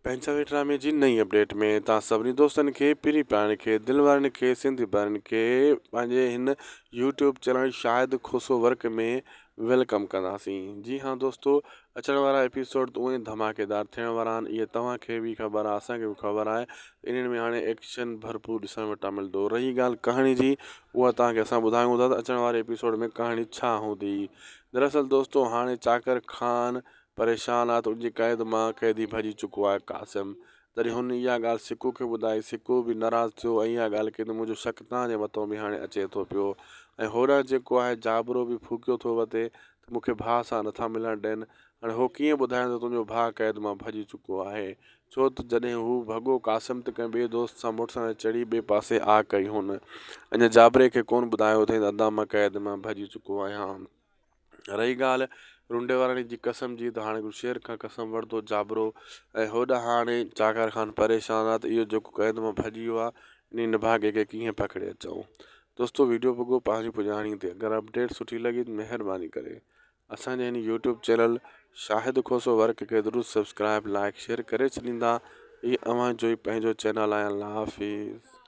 پنهنجا ڊرامي جي نئين اپڊيٽ ۾ توهان سڀني دوستن کي پرين پيارن کي دل وارن کي سنڌي ڀائرن کي پنهنجي هن YouTube channel Shahid Khoso work ۾ welcome ڪنداسين جي ها دوستو اچڻ وارا ايپيسوڊ ته اونئي ڌماڪيدار ٿيڻ وارا آهن اهي توهان کي به خبر آهي اسان کي به خبر آهي انهن ۾ هاڻي ايڪشن ڀرپور ڏسڻ وٽان ملندو رهي ڳالهه ڪهاڻي جي اها توهان کي اسان ٻڌايون ٿا ته اچڻ واري ايپيسوڊ ۾ ڪهاڻي ڇا هوندي دراصل دوستو هاڻي چاڪر خان پريشان آ ته ان جي قيد مان قيدي ڀڄي چڪو آهي قاسم تڏهن هن اها ڳالهه سڪو کي ٻڌائي سڪو به ناراض ٿيو ۽ اها ڳالهه ڪئي ته منهنجو شڪ توهان جي مٿان به هاڻي اچي ٿو پيو ۽ هوڏانهن جيڪو آهي جابرو به ڦوڪيو ٿو وتي ته مون کي ڀاء سان نٿا ملڻ ڏين هاڻي هو ڪيئن ٻڌائين ته تنهنجو ڀاء قيد مان ڀڄي چڪو آهي ڇو ته جڏهن هو ڀڳو قاسم ته ڪنهن ٻئي دوست سان موٽر سائيڪل تي چڙهي ٻئي پاسي آ ڪئي هن اڃا جابري کي ڪونه ٻڌايو اٿئي ته ادا مان قيد مان ڀڄي چڪو آهيان. رهي ڳالهه رنڊي وارن جي قسم جي ته هاڻي گلشير کان قسم ورتو جابرو ۽ هوڏانهن هاڻي چاڪر خان پريشان آ ته اهو جيڪو قيد مان ڀڄي ويو آ انهي نڀاڳي کي ڪيئن پڪڙي اچون دوستو ويڊيو پڳو پنهنجي پڄاڻي تي اگر اپڊيٽ سٺي لڳي ته مهرباني ڪري اسان جي هن YouTube channel Shahid Khoso work کي ضرور سبسڪرائب لائڪ شيئر ڪري ڇڏيندا هي اوهان جو ئي پنهنجو چينل آهي الله حافظ.